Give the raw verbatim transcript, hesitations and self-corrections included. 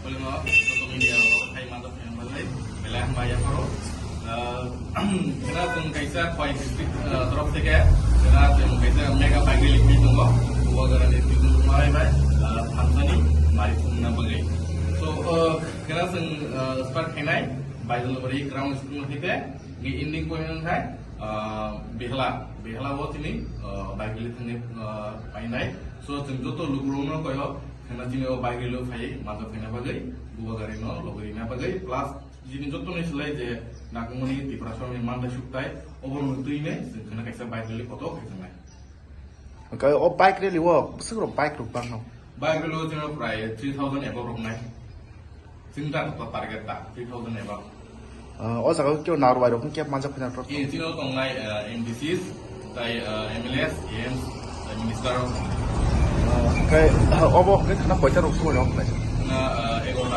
Polino joto media o hai manjak phaina bagwi belai hambai yapharo. Khena chwng kaisa Khowai district, ah, torof theke khena chwng kaisa mega bike rally khlai tongo. Bubagra ni twi malai bai, ah, thansani mari thumna bagwi. So, ah, khena chwng, ah, start khainai Baijalbari ground school theke ni ending point wngkha, ah, Behla, Behla o chini, ah, bike rally thangwi, ah, painai. So, chwng joto lukurokno koyo khena chini o bike rally o phai manjak phaina bagwi, Bubagra no logwi rina bagwi, plus chini joto ni slai je nangkukmani Tiprasa ni mantai suktai, obo no twi nai chwng khena kaisa bike rally kotor khaijak nai. Hwnkhe o bike rally o bwswk rok bike rok bangno? Bike rally o chini prai three thousand above rok nai. Chini ta to target ta three thousand above. Ah, o jaga o kebo narwai rok kebo manjak phaina rok? Eh, chini o tongnai, ah, M D Cs, tai, ah, M L As, A Ms, tai minister rok tongnai. Ah, hwnkhe, ah, obo hwnkhe khana koita rok sumo rok nai? Khana, ah, egaroh